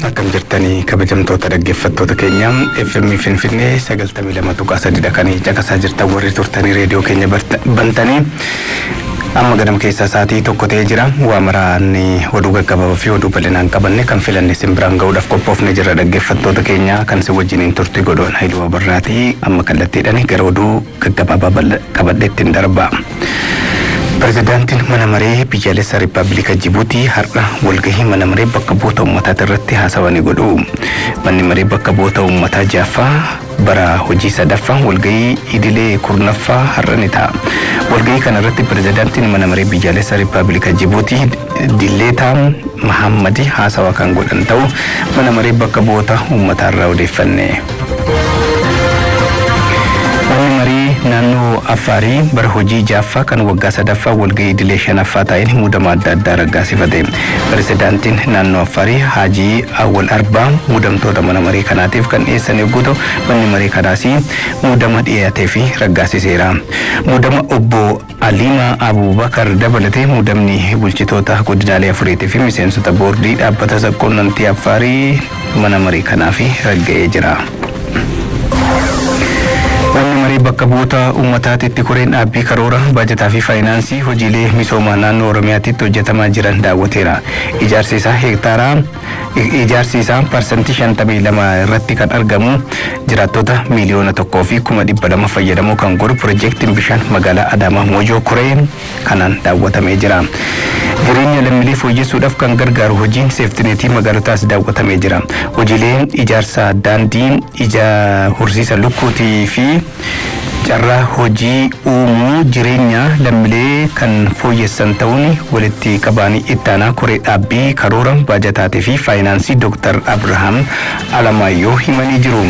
Akkam jirtanii kabajamtoota dhaggeeffattoota keenya FM Finfinnee 92.3 dha kan caqasaa jirtan warri turtanii reediyoo keenya bantanii amma ganama keessaa sa'aatii 1 ta'ee jira. Waa maraan oduu gaggabaabaa fi oduu bal'inaan qabanne kan filanne isin biraan ga'uudhaaf qophoofne jirra dhaggeeffattoota keenya kan isin wajjiniin turtii godhoon Haayiluu Abarraatii amma kallattiidhaan gara oduu gaggabaabaa qabadheettiin darba. Pirezidaantiin mana maree biyyaalessaa Riippaabilika Jibuutii har'a walgahii mana maree bakka bu'oota uummataa irratti haasawaa ni godhu. Manni maree bakka bu'oota uummataa ja'affaa bara hojii sadaffaa walgahii idilee 10ffaa har'a ni ta'a. Walgahii kana irratti pirezidaantiin mana maree biyyaalessaa Riippaabilika Jibuutii Dilleetaa Mahammadi haasawaa kan godhan ta'u mana maree bakka bu'oota uummataa irraa odeeffanne. Manni marii naannoo Affaarii bara hojii ja'affaa kan waggaa sadaffaa walgahii idilee shanaffaa taa'een muudama adda addaa raggaasifate. Pirezidaantiin naannoo Affaarii Haajii Awwal Arbaa muudamtoota mana marii kanaatiif kan dhiyeessan yogguu ta'u manni marii kanaas muudama dhiyaatee fi raggaasiseera. Muudama obbo Aliimaa Abuubakar dabalatee muudamni bulchitoota godinaalee afuriitii fi miseensota boordii dhaabbata sabquunnamtii Affaarii mana marii kanaaf ragga'ee jira. Manni marii bakka bu'oota uummataatitti koreen dhaabbii karoora baajataa fi faayinaansii hojiilee misoomaa naannoo Oromiyaatti hojjetamaa jiran daawwateera. Ijaarsi isaa heektaaraa ijaarsi isaa 52% irratti kan argamu jiraattota 1,200,000 fayyadamoo kan godhu pirojektiin bishaan magaalaa Adaamaa Moojoo Koree kanaan daawwatamee jira. Jireenya lammiilee fooyyessuudhaaf kan gargaaru hojiin seeftineetii magaalotaas daawwatamee jira. Hojiilee ijaarsa daandii, ija horsiisa lukkuutii fi carraa hojii uumuu jireenya lammiilee kan fooyyessan ta'uun walitti qabaanii ittaanaa koree dhaabbii karoora baajataatii fi faayinaansii Dr. Abrahaam Alamaayyoo himanii jiru.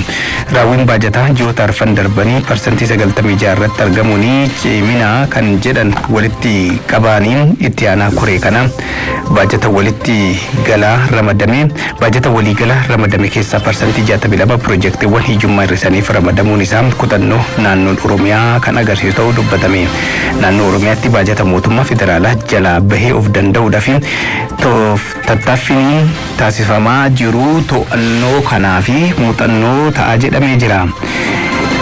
Raawwiin baajataa ji'oota arfan darbanii 96% irratti argamuun cimina kan jedhan walitti qabaanii itti aanaa koree kana baajata walitti galaa ramadame baajata waliigalaa ramadame keessaa 62% pirojektiiwwan hiyyummaa hir'isaniif ramadamuun isaa kutannoo naannoon Oromiyaa kan agarsiisu ta'uu dubbatame. Naannoo Oromiyaatti baajata mootummaa federaalaa jalaa bahee of danda'uudhaaf tattaaffiin taasifamaa jiru to'annoo kanaa fi muuxannoo ta'aa jedhamee jira.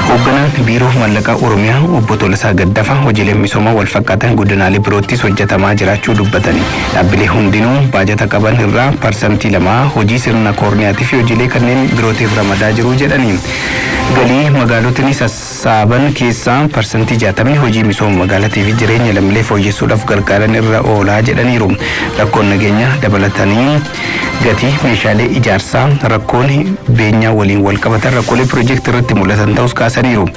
Hoogganaan Biiroo Maallaqaa Oromiyaa obbo Tolasaa Gaddafa hojiileen misoomaa wal fakkaatan godinaalee biroottis hojjetamaa jiraachuu dubbatani. Dhaabbilee hundinuu baajata qaban irraa 2% hojii sirna koorniyaatii fi hojiilee kanneen birootiif ramadaa jiru jedhani. Galii magaalotni sassaaban keessaa 60% hojii misooma magaalatii fi jireenya lammiilee fooyyessuudhaaf gargaaran irra oolaa jedhaniiru. Rakkoon nageenya dabalatanii gatii meeshaalee ijaarsaa rakkoon beenyaa waliin wal qabatan rakkoolee pirojektii irratti mul'atan ta'us kaasaniiru.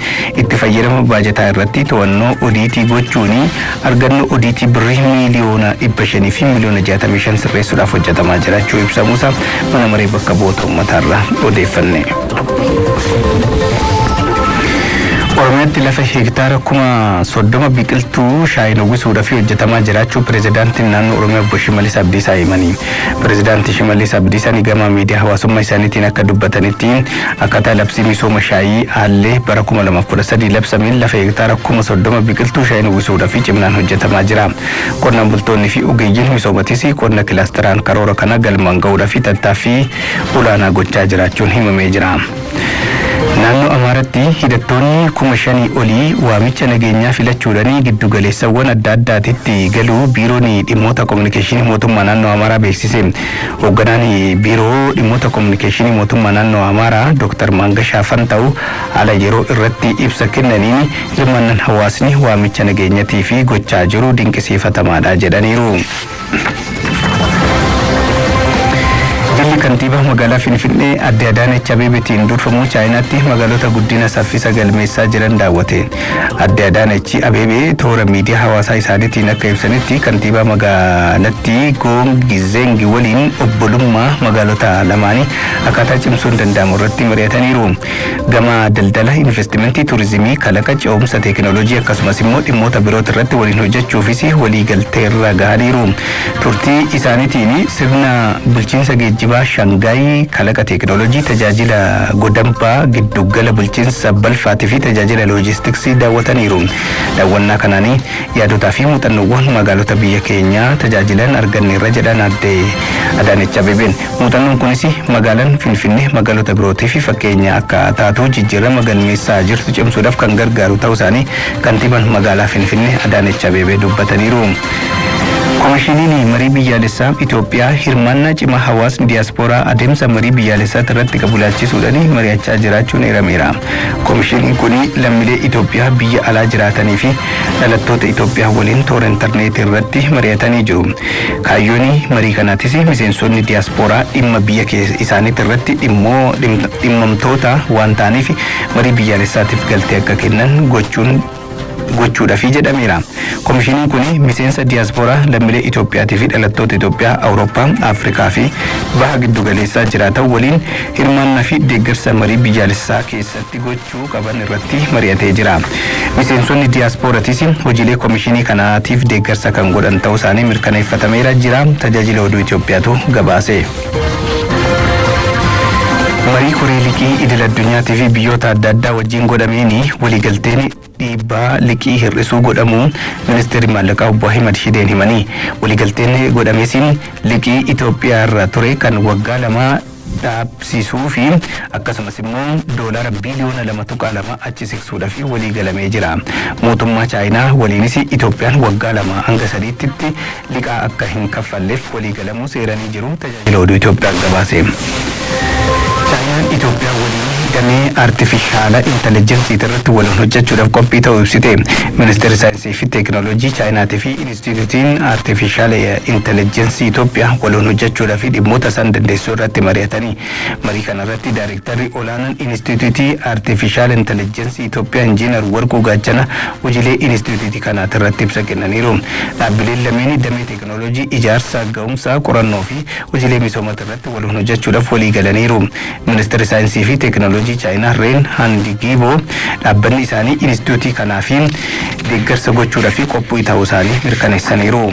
Itti fayyadama baajataa irratti to'annoo odiitii gochuun argannoo odiitii birrii 500,000,000 fi 65,000,000 sirreessuudhaaf hojjetamaa jiraachuu ibsamuusaa mana maree bakka bu'oota uummataarraa odeeffanne. Oromiyaatti lafa heektaara 30,000 biqiltuu shaayiin uwwisuudhaaf hojjetamaa jiraachuu pirezidaantiin naannoo Oromiyaa obbo Shimallis Abdiisaa himanii. Pirezidaantii Shimallis Abdiisaan gama miidiyaa hawaasummaa isaaniitiin akka dubbatanitti akkaataa labsii misooma shaayii haallee bara 2013 labsameen lafa heektaara 30,000 biqiltuu shaayiin uwwisuudhaaf ciminaan hojjetamaa jira. Qonnaan bultoonni fi ogeeyyiin misoomatis qonna kilaasteraan karoora kana galmaan ga'uudhaaf tattaaffii olaanaa gochaa jiraachuun himamee jira. Naannoo Amaaraatti hidhattoonni 5,000 olii waamicha nageenyaa filachuudhaan giddugaleessawwan adda addaatitti galuu biiroon dhimmoota kominikeeshinii mootummaa naannoo Amaaraa beeksise. Hoogganaan biiroo dhimmoota kominikeeshinii mootummaa naannoo Amaaraa Dr. Maangashaa Fanta'u haala yeroo irratti ibsa kennaniin hirmaannaan hawaasni waamicha nageenyatii fi gochaa jiru dinqisiifatamaadha jedhaniiru. Jilli kantiibaa magaalaa Finfinnee adde Adaanech Abeebeetiin durfamu Chaayinaatti magaalota guddina saffisa galmeessaa jiran daawwate. Adde Adaanech Abeebee toora miidiyaa hawaasaa isaaniitiin akka ibsanitti kantiibaa magaalattii Goong Zeng waliin obbolummaa magaalota lamaanii akkaataa cimsuun danda'amu irratti mari'ataniiru. Gama daldala, investimentii, turizimii, kalaqa, ce'umsa teekinooloojii akkasumas immoo dhimmoota biroota irratti waliin hojjechuufis walii galteerra gahaniiru. Turtii isaaniitiin sirna bulchiinsa geejjibaa Shangaay kalaqa teekinooloojii, tajaajila godambaa, giddugala bulchiinsa balfaatii fi tajaajila loojistiksii daawwataniiru. Daawwannaa kanaan yaadotaa fi muuxannoowwan magaalota biyya keenyaa tajaajilan arganneerra jedhan aadde Adaanech Abeebeen. Muuxannoon kunis magaalaan Finfinnee magaalota birootiif fakkeenya akka taatu jijjiirama galmeessaa jirtu cimsuudhaaf kan gargaaru ta'uu isaanii kantiibaan magaalaa Finfinnee Adaanech Abeebee dubbataniiru. Komishiniin marii biyyaalessaa Itoophiyaa hirmaannaa cimaa hawaasni diyaaspooraa adeemsa marii biyyaalessaa irratti qabu ilaalchisuudhaan mari'achaa jiraachuun eerameera. Komishiniin kun lammiilee Itoophiyaa biyya alaa jiraatanii fi dhalattoota Itoophiyaa waliin toora intarneetii irratti mari'atanii jiru. Kaayyoon marii kanaatis miseensonni diyaaspooraa dhimma biyya isaaniitti irratti dhimmamtoota waan ta'aniif marii biyyaalessaatiif galtee akka kennan gochuun gochuudhaafi jedhameera. Komishiniin kun miseensa diyaaspooraa lammiilee Itoophiyaatii fi dhalattoota Itoophiyaa Awurooppaa, Afrikaa fi baha giddu galeessaa jiraatan waliin hirmaannaa fi deeggarsa marii biyyaalessaa keessatti gochuu qaban irratti mari'atee jira. Miseensonni diyaaspooratis hojiilee komishinii kanaatiif deeggarsa kan godhan ta'uu isaanii mirkaneeffatameera jira. Tajaajila oduu Itoophiyaatu gabaase. Marii koree liqii idil addunyaatii fi biyyoota adda addaa wajjin godhameen waliigalteen dhiibbaa liqii hir'isuu godhamu ministeerri maallaqaa obbo Ahimad Shideen himanii. Waliigalteen godhames liqii Itoophiyaa irra ture kan waggaa 2 dhaabsisuu fi akkasumas immoo doolaara biliyoona 2.2 achi siqsuudhaaf waliigalamee jira. Mootummaa Chaayinaa waliinis Itoophiyaan waggaa 2 hanga 3tti liqaa akka hin kaffalleef waliigalamuu seeranii jiru. Tajaajila oduu Itoophiyaan gabaase. Chaayinaan Itoophiyaa waliin damee artifishaala intelligensii irratti waliin hojjechuudhaaf qophii ta'uu ibsite. Ministeerri saayinsii fi teekinooloojii Chaayinaatii fi Inistituutiin artifishaala intelligensii Itoophiyaa waliin hojjechuudhaaf dhimmoota isaan dandeessisuu irratti mari'atanii. Marii kana irratti daayirektarri olaanaan Inistituutii artifishaala intelligensii Itoophiyaa Injiinar Warquu Gaachana hojiilee inistituutii kanaati irratti ibsa kennaniiru. Dhaabbileen lameen damee teekinooloojii ijaarsa ga'umsaa qorannoo fi hojiilee misoomaa irratti waliin hojjechuudhaaf walii galaniiru. Ministeerri saayinsii fi teekinooloojii Chaayinaa Reen Handigiiboo dhaabbanni isaanii inistituutii kanaa fi deeggarsa gochuudhaaf qophii ta'uu isaanii mirkaneessaniiru.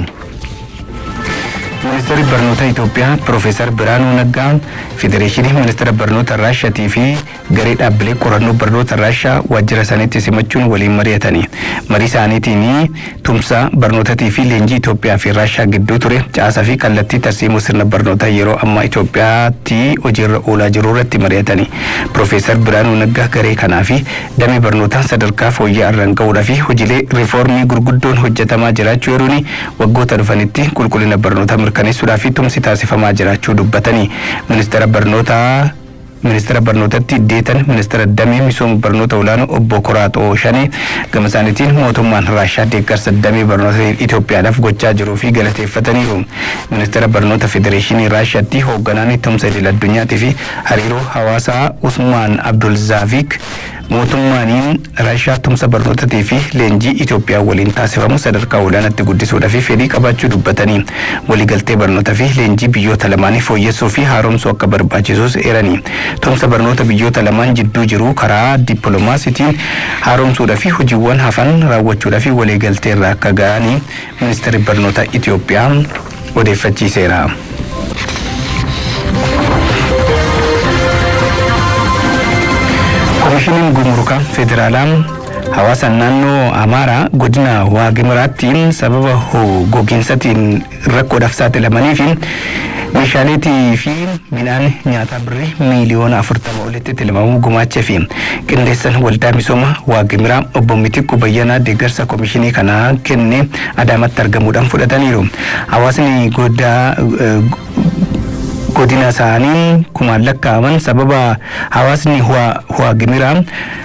Ministeerri barnoota Itoophiyaa Piroofeesar Biraanuu Naggaa Federeeshinii Ministeera Barnoota Raashiyaatii fi garee dhaabbilee qorannoo barnoota Raashiyaa waajjira isaaniitti simachuun waliin mari'atanii. Marii isaaniitiin tumsa barnootaatii fi leenjii Itoophiyaa fi Raashiyaa gidduu ture caasaa fi kallattii tarsiimoo sirna barnootaa yeroo ammaa Itoophiyaatti hojiirra oolaa jiru irratti mari'atanii. Piroofeesar Biraanuu Naggaa garee kanaa fi damee barnootaa sadarkaa fooyya'aa irraan ga'uudhaa fi hojiilee riifoormii gurguddoon hojjetamaa jiraachuu yeroon waggoota dhufanitti qulqullina barnootaa mirkaneessuudhaa fi tumsi taasifamaa jiraachuu dubbatanii. Ministeera barnootatti deetan ministeera damee misooma barnoota olaanoo obbo Koraaxoo Shanee gama isaaniitiin mootummaan Raashiyaa deeggarsa damee barnoota Itoophiyaadhaaf gochaa jiruu fi galateeffataniiru. Ministeera barnoota Federeeshinii Raashiyaatti hoogganaan tumsa idil addunyaatii fi hariiroo hawaasaa Usmaan Abdulzaavik mootummaan Raashiyaa tumsa barnootaatii fi leenjii Itoophiyaa waliin taasifamu sadarkaa olaanaatti guddisuudhaaf fedhii qabaachuu dubbatanii waliigaltee barnootaa fi leenjii biyyoota lamaanii fooyyessuu fi haaromsuu akka barbaachisus eeranii. Tumsa barnoota biyyoota lamaan jidduu jiru karaa dippiloomaasiitiin haaromsuudhaa fi hojiiwwan hafan raawwachuudhaa fi waliigaltee irra akka ga'anii ministeerri barnoota Itoophiyaa odeeffachiiseera. Komishiniin Gumurukaa Federaalaa hawaasa naannoo Amaaraa godina Waagimiraatti sababa gogiinsatiin rakkoodhaaf saaxilamanii fi meeshaaleetii fi midhaan nyaataa birrii miiliyoona 40 olitti tilmaamuu gumaachee fi qindeessan waldaa misooma Waagimiraa obbo Mitikkuu Bayyanaa deeggarsa komishinii kanaa kenne Adaamatti argamuudhaan fudhataniiru. Hawaasni godina isaanii kumaan lakkaa'aman sababa hawaasni Waagimiraa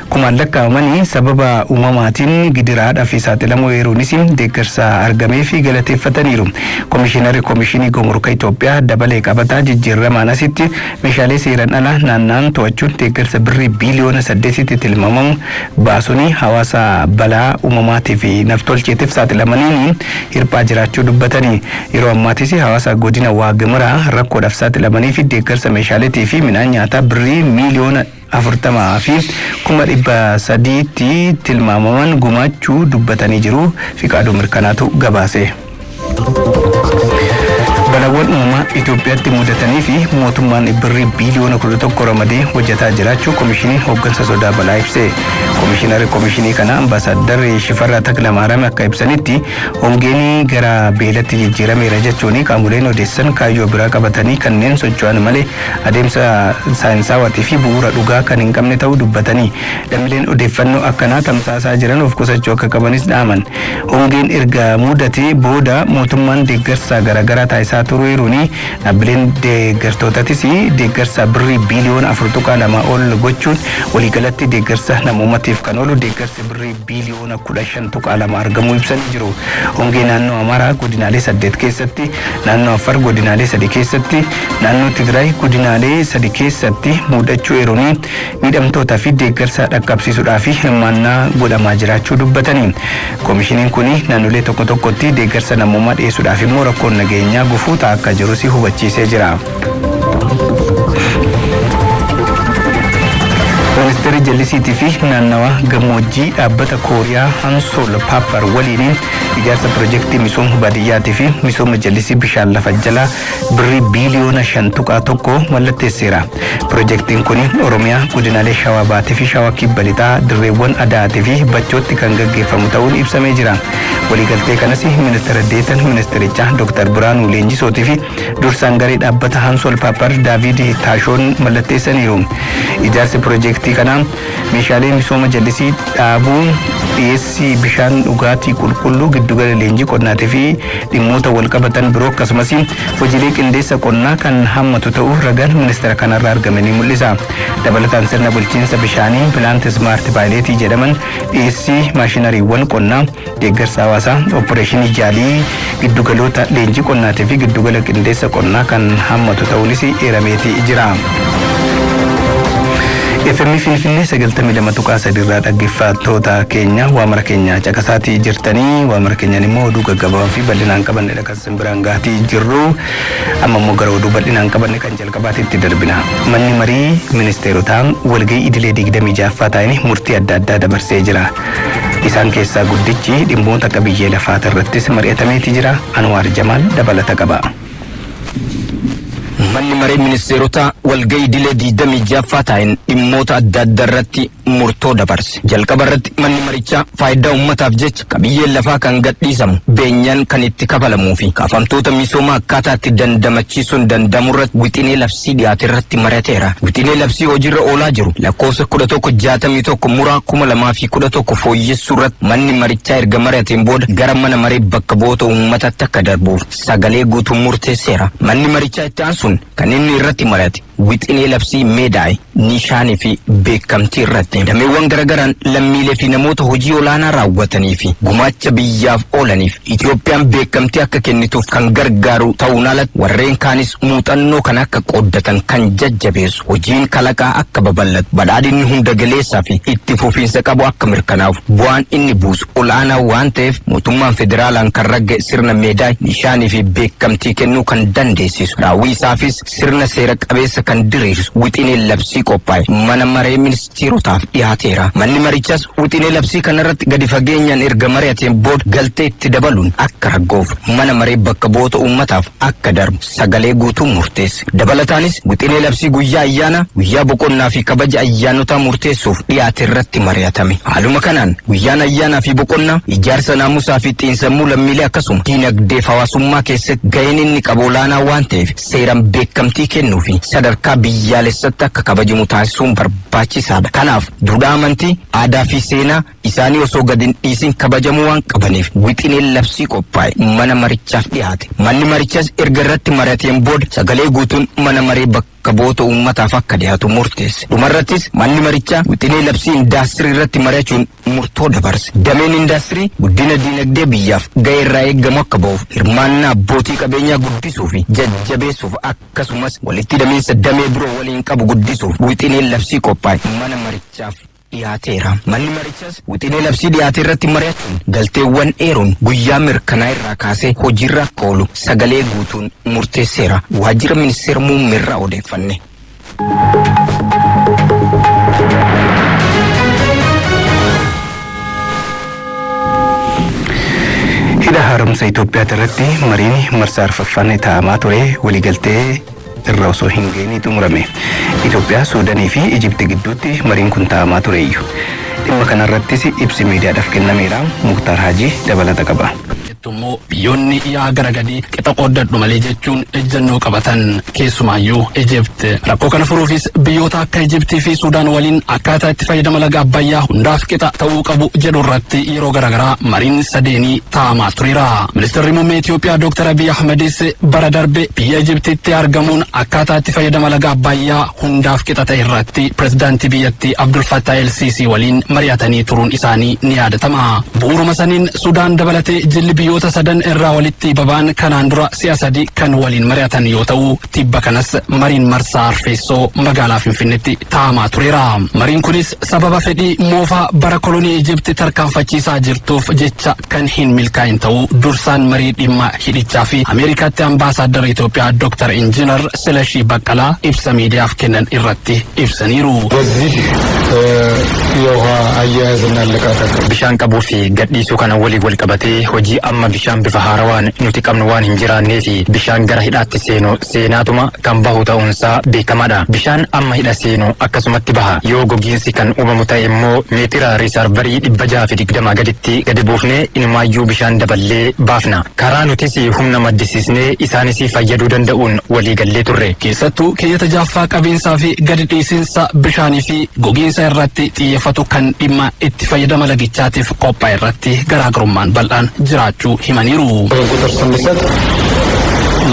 kumaan lakkaa'amanii sababa uumamaatiin gidiraadhaaf saaxilamuu eeruunis deeggarsa argamee fi galateeffataniiru. Komishinarri Komishinii Gumuruka Itoophiyaa dabalee qabataa jijjiiramaan asitti meeshaalee seeraan alaa naanna'an to'achuun deeggarsa birrii biliyoona 8tti tilmaamamu baasuun hawaasa balaa uumamaatii fi naftolcheetiif saaxilamaniin hirphaa jiraachuu dubbatanii. Yeroo ammaatis hawaasa godina Waagimiraa rakkoodhaaf saaxilamanii fi deeggarsa meeshaaleetii fi midhaan nyaataa birrii miiliyoona 40 fi 300,000tti tilmaamaman gumaachuu dubbatanii jiru. Fiqaaduu Mirkanaatu gabaase. Balaawwan uumamaa Itoophiyaatti mudatanii fi mootummaan birrii biiliyoona 11 ramadee hojjetaa jiraachuu Komishiniin Hooggansa Sodaa Balaa ibse. Komishinarri komishinii kanaa Ambaasaaddarri Shifarraa Taklamaariyaam akka ibsanitti, hongeen gara beelatti jijjiirameera jechuun qaamoleen odeessan kaayyoo biraa qabatanii kanneen socho'an malee adeemsa saayinsaawaatii fi bu'uura dhugaa kan hin qabne ta'uu dubbatanii, lammiileen odeeffannoo akkanaa tamsaasaa jiran of qusachuu akka qabanis dhaaman. Hongeen erga mudatee booda mootummaan deeggarsa garaagaraa taasisaa turuun, dhaabbileen deeggartootatis deeggarsa birrii biiliyoona 4.2 ol gochuun, waliigalatti deeggarsa namoomatiif kan oolu deeggarsi birrii biiliyoona 15.2 argamuu ibsanii jiru. Hongee naannoo Amaaraa godinaalee saddeet keessatti, naannoo Afar godinaalee sadi keessatti, naannoo Tigraay godinaalee sadi keessatti mudachuu eeruun, miidhamtootaa fi deeggarsa dhaqqabsiisuudhaa fi hirmaannaa godhamaa jiraachuu dubbatanii. Komishiniin kun naannolee tokko tokkotti deeggarsa namoomaa dhiyeessuudhaaf immoo rakkoon nageenyaa gufuu ta'aa akka jirus hubachiisee jira. Ministeerri Jallisiitii fi Naannawa Gammoojjii dhaabbata Kooriyaa Hansol Paapar waliin ijaarsa pirojektii misooma baadiyyaatii fi misooma jallisii bishaan lafa jalaa birrii biiliyoona 5.1 mallatteesseera. Pirojektiin kun Oromiyaa godinaalee Shawaa Baatii fi Shawaa Kibba Lixaa, dirreewwan Adaatii fi Bachootti kan gaggeeffamu ta'uun ibsamee jira. Waliigaltee kanas ministeera deetan ministeerichaa Dr. Biraanuu Leenjisootii fi dursaan garee dhaabbata Hansol Paapar Daavid Taashoon mallatteessaniiru. Ijaarsi pirojektii kanaa meeshaalee misooma jallisii dhaabuu, dhiyeessii bishaan dhugaatii qulqulluu, giddugala leenjii qonnaatii fi dhimmoota walqabatan biroo, akkasumas hojiilee qindeessa qonnaa kan hammatu ta'uu ragaan ministeera kanarraa argame ni mul'isa. Dabalataan sirna bulchiinsa bishaanii Plant Smart Pilotii jedhaman, dhiyeessii maashinariiwwan qonnaa, deeggarsa hawaasaa, opereeshinii jaalii, giddugaloota leenjii qonnaatii fi giddugala qindeessa qonnaa kan hammatu ta'uunis eerameeti jira. FM Finfinnee 92.3 irraa dhaggeeffattoota keenya, waamara keenya caqasaatii jirtanii. Waamara keenyaan immoo oduu gaggabaabaa fi bal'inaan qabannedha kan simbiraan gaatii jirru. Amma immoo gara oduu bal'inaan qabanne kan jalqabaatitti darbina. Manni marii ministeerotaa walgahii idilee 26ffaa ta'anii murtii adda addaa dabarsee jira. Isaan keessaa guddichi dhimmoota qabiyyee lafaata irrattis mari'atameeti jira. Anwaar Jamaal dabalata qaba. Manni maree ministeerotaa walgahii idilee 26ffaa taa'een dhimmoota adda addaa irratti murtoo dabarse. Jalqaba irratti manni marichaa faayidaa uummataaf jecha qabiyyeen lafaa kan gadhiisamu, beenyaan kan itti kafalamuu fi kaafamtoota misoomaa akkaataa itti dandamachiisuun danda'amu irratti wixinee labsii dhiyaate irratti mari'ateera. Wixinee labsii hojiirra oolaa jiru lakkoofsa 1161 muraa 2011 fooyyessuu irratti manni marichaa erga mari'ateen booda gara mana maree bakka bu'oota uummataatti akka darbuuf sagalee guutuu murteesseera. Manni marichaa itti aansuun kan inni irratti mari'ate wixinee labsii meedaay, nishaanii fi beekamtii irratti. Dameewwan garagaraan lammiilee fi namoota hojii olaanaa raawwatanii fi gumaacha biyyaaf oolaniif Itoophiyaan beekamtii akka kennituuf kan gargaaru ta'uun alatti, warreen kaanis muuxannoo kana akka qooddatan kan jajjabeessu, hojiin kalaqaa akka babal'atu, badhaadhinni hunda galeessaa fi itti fufiinsa qabu akka mirkanaa'uuf bu'aan inni buusu ol'aanaa waan ta'eef, mootummaan federaalaan kan ragga'e sirna meedaay, nishaanii fi beekamtii kennuu kan dandeessisu, raawwii isaafis sirna seera qabeessa kan diriirsu wixinee labsii qophaa'e mana maree ministeerotaaf dhiyaateera. Manni marichaas wixinee labsii kanarratti gadi fageenyaan erga mari'ateen booda galtee itti dabaluun akka ragga'uuf mana maree bakka bu'oota uummataaf akka darbu sagalee guutuu murteesse. Dabalataanis wixinee labsii guyyaa ayyaana, guyyaa boqonnaa fi kabaja ayyaanotaa murteessuuf dhiyaate irratti mari'atame. Haaluma kanaan guyyaan ayyaanaa fi boqonnaa ijaarsa naamusaa fi xiinsammuu lammiilee, akkasuma diinagdeef hawaasummaa keessatti gaheen inni qabu olaanaa waan ta'eef, seeraan beekamtii kennuu fi sadarkaa biyyaalessatti akka kabajamu taasisuun barbaachisaadha. Kanaaf duudhaa amantii, aadaa fi seenaa isaanii osoo gadi hin dhiisin kabajamuu waan qabaniif wixineen labsii qophaa'e mana marichaaf dhiyaate. Manni marichaas erga irratti mari'ateen booda sagalee guutuun mana maree bakka bu'oota uummataaf akka dhiyaatu murteesse. Dhumarrattis manni marichaa wixinee labsii indaastirii irratti mari'achuun murtoo dabarse. Dameen indaastirii guddina diinagdee biyyaaf gahee irraa eeggamu akka ba'uuf, hirmaannaa abbootii qabeenyaa guddisuu fi jajjabeessuuf, akkasumas walitti hidhamiinsa damee biroo waliin qabu guddisuuf wixineen labsii qophaa'e mana marichaaf dhiyaateera. Manni marichaas wixinee labsii dhiyaate irratti mari'achuun galteewwan eeruun guyyaa mirkanaa irraa kaasee hojiirra akka oolu sagalee guutuun murteesseera. Waajjira ministeera muummeerraa odeeffanne. Hidha Haaromsa Itoophiyaati irratti mariin marsaa arfaffaan taa'amaa ture waliigaltee irra osoo hin geenye xumurame. Itoophiyaa, Suudaanii fi Ijipti gidduutti mariin kun taa'amaa tureeyyu. Dhimma kanarrattis ibsi miidiyaadhaaf kennameera. Muktaar Haajii dabalata qaba. Immoo biyyoonni yaa gara gadii qixa qooddadhu malee jechuun ejjennoo qabatan, keessumaayyuu Ijipt. Rakkoo kana furuufis biyyoota akka Ijiptii fi Suudaan waliin akkaataa itti fayyadama laga Abbayyaa hundaaf qixa ta'uu qabu jedhu irratti yeroo garaagaraa mariin sadeenii taa'amaa tureera. Ministeerri muummee Itoophiyaa Dr. Abiy Ahmedis bara darbe biyya Ijiptitti argamuun akkaataa itti fayyadama laga Abbayyaa hundaaf qixa ta'e irratti pirezidaantii biyyattii Abdul Fattah El Sisi waliin mari'atanii turuun isaanii ni yaadatama. Bu'uuruma saniin Sudaan dabalatee jilli biyyoota sadan irraa walitti baba'an kanaan dura si'a sadi kan waliin mari'atan yoo ta'u, tibba kanas mariin marsaa arfeessoo magaalaa Finfinneetti taa'amaa tureera. Mariin kunis sababa fedhii moofaa bara kolonii Ijipti tarkaanfachiisaa jirtuuf jecha kan hin milkaa'in ta'uu dursaan marii dhimma hidhichaa fi Ameerikaatti ambaasaaddara Itoophiyaa Dr. Injiinar Silashii Baqqalaa ibsa miidiyaaf kennan irratti ibsaniiru. በዚህ የውሃ አያያዝና አለቃቀቅ Bishaan qabuu fi gadhiisuu kana waliin wal qabatee hojii amma bishaan bifa haarawaan nuti qabnu waan hin jiraannee fi bishaan gara hidhaatti seenu seenaatuma kan bahu ta'uunsaa beekamaadha. Bishaan amma hidha seenu akkasumatti baha. Yoo gogiinsi kan uumamu ta'e immoo meetira reservoirii 620 gaditti gadi buufnee inumaayyuu bishaan daballee baafna. Karaa nutis humna maddisiisnee isaanis fayyaduu danda'uun walii gallee turre. Keessattuu keeyyata jaaffaa qabiinsaa fi gadi dhiisinsa bishaanii fi gogiinsa irratti xiyyeeffatu kan dhimma itti fayyadama lagichaatiif qophaa'e irratti garaagarummaan bal'aan jiraachuu himaniiru. ቁጥር ስንሰጥ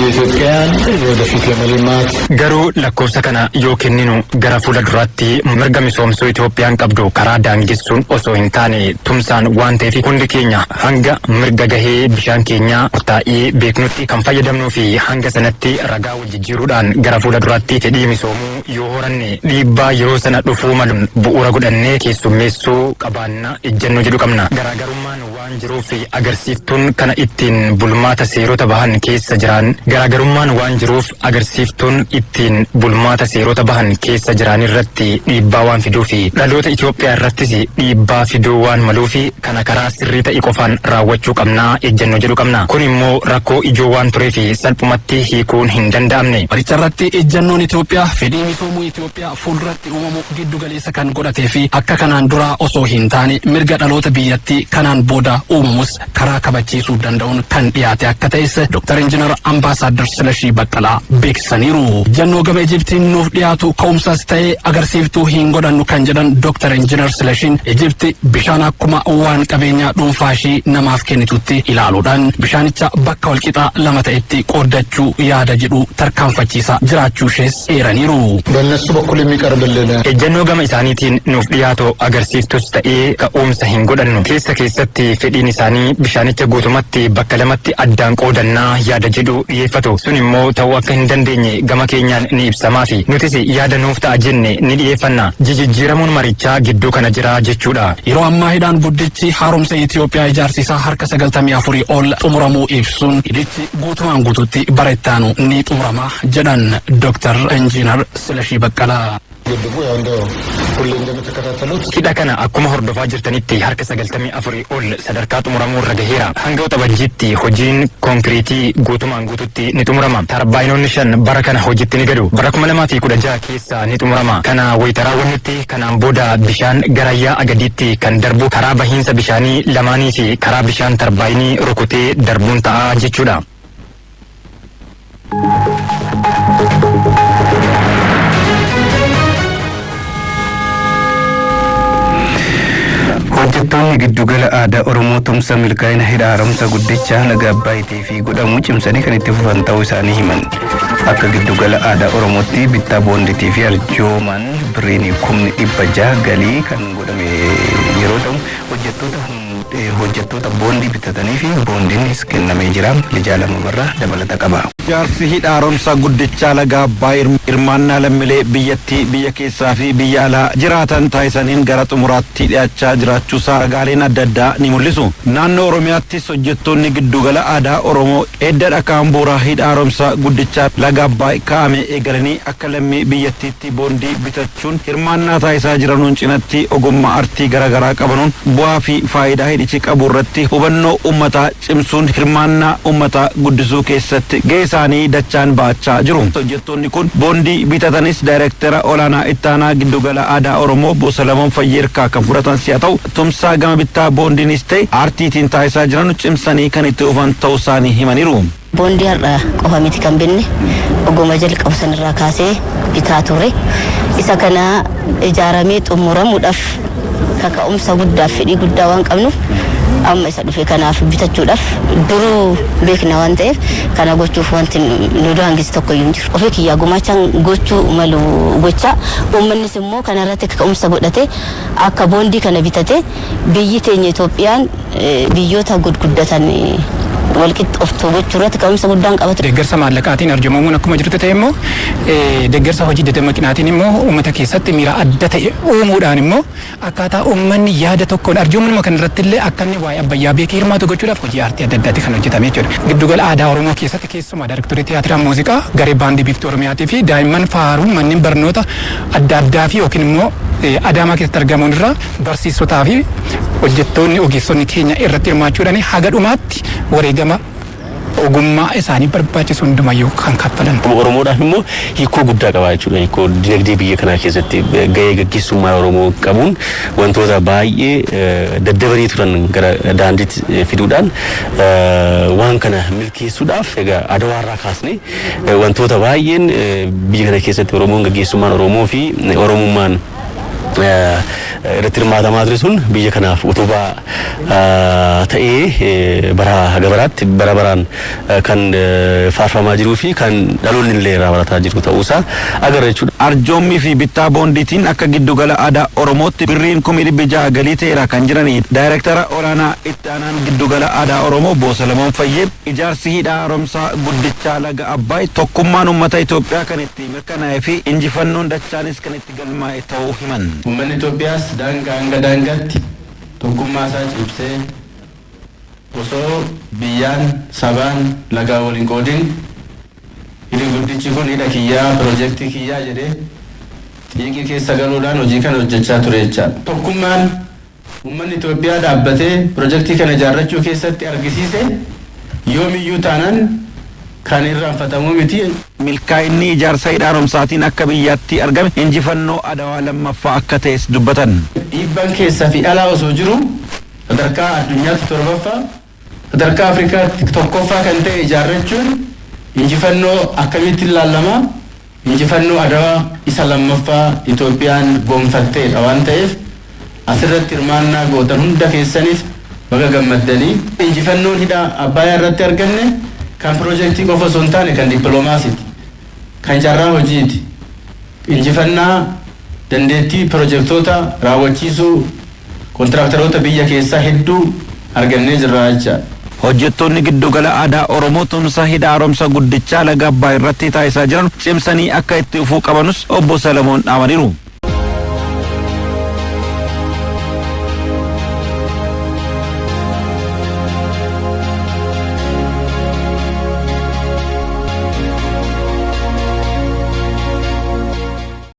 የኢትዮጵያን ወደፊት ለመልማት Garuu lakkoofsa kana yoo kenninu gara fuula duraatti mirga misoomsuu Itoophiyaan qabdu karaa daangessuun osoo hin taane tumsaan waan ta'eef, hundi keenya hanga mirga gahee bishaan keenyaa murtaa'ee beeknutti kan fayyadamnuu fi hanga sanatti ragaa wal jijjiiruudhaan gara fuula duraatti fedhii misoomuu yoo horanne dhiibbaa yeroo sana dhufuu maluun bu'uura godhannee keessummeessuu qabaanna ejjennoo jedhu qabna. Garaagarummaan waan jiruuf agarsiiftuun kana ittiin bulmaata seerota bahan keessa jiran garaagarummaan waan jiruuf agarsiiftuun ittiin bulmaata seerota bahan keessa jiran irratti dhiibbaa waan fiduu fi dhaloota Itoophiyaa irrattis dhiibbaa fiduu waan maluufi kana karaa sirrii ta'e qofaan raawwachuu qabnaa ejjennoo jedhu qabna. Kun immoo rakkoo ijoo waan tureef salphumatti hiikuun hin danda'amne. Maricha irratti ejjennoon Itoophiyaa fedhii misoomuu Itoophiyaa fuulduratti uumamu giddu galeessa kan godhatee fi akka kanaan duraa osoo hin taane mirga dhaloota biyyattii kanaan booda uumamus karaa kabachiisuu danda'uun kan dhiyaate akka ta'es Dr. Injiinar Ambaasaadar Silashii Baqqalaa beeksisaniiru. Ejjennoo gama Ijiptiin nuuf dhiyaatu ka'umsas ta'ee agarsiiftuu hin godhannu kan jedhan Dr. Injiinar Silashiin, Ijipti bishaan akkuma waan qabeenyaa dhuunfaa ishii namaaf kennitutti ilaaluudhaan bishaanicha bakka walqixaa lama ta'etti qooddachuu yaada jedhu tarkaanfachiisaa jiraachuu ishees eeraniiru. በእነሱ በኩል የሚቀርብልን Ejjennoo gama isaaniitiin nuuf dhiyaatu agarsiiftus ta'ee ka'umsa hin godhannu. Keessa keessatti fedhiin isaanii bishaanicha guutumatti bakka lamatti addaan qoodannaa yaada jedhu dhiyeeffatu. Sun immoo ta'uu akka hin dandeenye gama keenyaan ni ibsamaa fi nutis yaada nuuf ta'a jenne ni dhiyeeffanna. Jijjiiramuun marichaa gidduu kana jira jechuudha. Yeroo ammaa hidhaan guddichi haaromsa Itoophiyaa ijaarsi isaa harka 94 ol xumuramuu ibsuun, hidhichi guutumaan guututti bara itti aanu ni xumurama jedhan Dr. Injiinar Silashii Baqqalaa. ግድቡ ያው እንደ ሁሌ እንደምትከታተሉት Hidha kana akkuma hordofaa jirtanitti harka 94 ol sadarkaa xumuramuu irra gaheera. Hanga Waxabajjiitti hojiin konkiriitii guutumaan guututti ni xumurama. Tarbaayinoonni shan bara kana hojiitti ni galu. Bara 2016 keessa ni xumurama. Kana wayita raawwannutti kanaan booda bishaan gara yaa'a gadiitti kan darbu karaa bahiinsa bishaanii lamaanii fi karaa bishaan tarbaayinii rukutee darbuun ta'a jechuudha. Hojjettoonni giddugala aadaa Oromoo tumsa milkaa'ina hidha haaromsa guddichaa laga Abbaayitee fi godhamu cimsanii kan itti fufan ta'uu isaanii himan. Akka giddugala aadaa Oromootti bittaa boonditii fi arjoomaan birriin 600,000 galii kan godhame yeroo ta'u, hojjettoota boondii bitatanii fi boondiinis kennamee jira. Lijaa lama barraa dabalata qaba. Ijaarsi hidha haaromsaa guddichaa laga Abbaay hirmaannaa lammiilee biyyattii biyya keessaa fi biyya alaa jiraatan taasisaniin gara xumuraatti dhiyaachaa jiraachuusaa ragaaleen adda addaa ni mul'isu. Naannoo Oromiyaattis hojjettoonni giddugala aadaa Oromoo edda dhakaan bu'uuraa hidha haaromsaa guddichaa laga Abbaay kaa'ame eegalanii akka lammii biyyattiitti boondii bitachuun hirmaannaa taasisaa jiranuun cinatti ogummaa artii garaagaraa qabanuun bu'aa fi faayidaa hidhichi qabu irratti hubannoo uummataa cimsuun hirmaannaa uummataa guddisuu keessatti gahee isaanii dachaan ba'achaa jiru. Hojjettoonni kun boondii bitatanis daayireektara olaanaa ittaanaa giddugala aadaa Oromoo Obbo Salamoon Fayyeerkaa kan fudhatan si'a ta'u, tumsaa gama bittaa boondiinis ta'e aartiitiin taasisaa jiran cimsanii kan itti dhufan ta'uu isaanii himaniiru. Boondii har'a qofa miti kan binne, oguma jalqabu sanarraa kaasee bitaa ture. Isa kana ijaaramee xumuramuudhaaf kaka'umsa guddaaf fedhii guddaa waan qabnuuf, amma isa dhufe kanaaf bitachuudhaaf duruu beekna waan ta'eef, kana gochuuf wanti nu daangisu tokko iyyuu hin jiru. Ofii kiyyaa gumaachaan gochuu malu gochaa, uummannis immoo kanarratti kaka'umsa godhate akka boondii kana bitate, biyyi teenya Itoophiyaan biyyoota gurguddatan walqixxooftuu gochuu irratti ka'umsa guddaan qabatu. Deeggarsa maallaqaatiin arjoomamuun akkuma jirtu ta'e immoo, deeggarsa hojii dadammaqinaatiin immoo uummata keessatti miira adda ta'e uumuudhaan immoo akkaataa uummanni yaada tokkoon arjoomuma kana irratti illee akka inni waa'ee Abbayyaa beekee hirmaatu gochuudhaaf hojii aartii adda addaati kan hojjetame jechuudha. Giddugala aadaa Oromoo keessatti keessumaa daarektorii tiyaatiraa muuziqaa, garee baandii Biiftuu Oromiyaatii fi daa'imman faaruun manneen barnoota adda addaa fi yookiin immoo Adaamaa keessatti argamuun irraa barsiisotaa fi hojjettoonni ogeessonni keenya irratti hirmaachuudhaan haga dhumaatti wareegama ogummaa isaanii barbaachisu hundumayyuu kan kaffalan. Oromoodhaaf immoo hiikoo guddaa qaba jechuudha. Hiikoo dinagdee biyya kanaa keessatti gahee gaggeessummaa Oromoo qabuun wantoota baay'ee daddabanii turan gara daandiitti fiduudhaan waan kana milkeessuudhaaf, egaa Adawaarraa kaasnee wantoota baay'een biyya kana keessatti Oromoon, gaggeessummaan Oromoo fi Oromummaan irratti hirmaatamaa ture sun biyya kanaaf utubaa ta'ee bara haga baraatti bara baraan kan faarfamaa jiruu fi kan dhaloonni illee irraa barataa jiru ta'uusaa agarra jechuudha. Arjoommii fi bittaa boondiitiin akka giddugala aadaa Oromootti birriin 600,000 galii ta'eera kan jiranii daayirektara olaanaa itti aanaan giddugala aadaa Oromoo Obbo Salamoon Fayyee, ijaarsi hidha haaromsaa guddichaa laga Abbaay tokkummaan uummata Itoophiyaa kan itti mirkanaa'ee fi injifannoon dachaanis kan itti galmaa'e ta'uu himan. Uummanni Itoophiyaas daangaa hanga daangaatti tokkummaa isaa cimsee osoo biyyaan, sabaan, lagaa waliin qoodin hidhi guddichi kun hidha kiyyaa, piroojeektii kiyyaa jedhee xiiqii keessa galuudhaan hojii kana hojjechaa ture jechaadha. Tokkummaan uummanni Itoophiyaa dhaabbatee piroojeektii kana ijaarrachuu keessatti argisiise yoomiyyuu taanaan kan irraanfatamuu miti. Milkaa'inni ijaarsa hidha haaromsaatiin akka biyyaatti argame injifannoo Adawaa lammaffaa akka ta'es dubbatan. Dhiibbaan keessaa fi alaa osoo jiru sadarkaa addunyaatti torbaffaa, sadarkaa Afrikaatti tokkoffaa kan ta'e ijaarrachuun injifannoo akkamitti ilaallama? Injifannoo Adawaa isa lammaffaa Itoophiyaan gonfatteedha waan ta'eef, asirratti hirmaannaa gootan hunda keessaniif baga gammaddanii. Injifannoon hidha Abbayaa irratti arganne kan piroojeektii qofa osoo hin taane kan dippiloomaasiiti. Kan carraa hojiiti. Injifannaa dandeettii piroojeektoota raawwachiisuu kontiraaktaroota biyya keessaa hedduu argannee jirra jechaadha. Hojjettoonni giddugala aadaa Oromoo tumsa hidha haaromsa guddichaa laga Abbaay irratti taasisaa jiran cimsanii akka itti fufuu qabanus obbo Salamoon dhaamaniiru.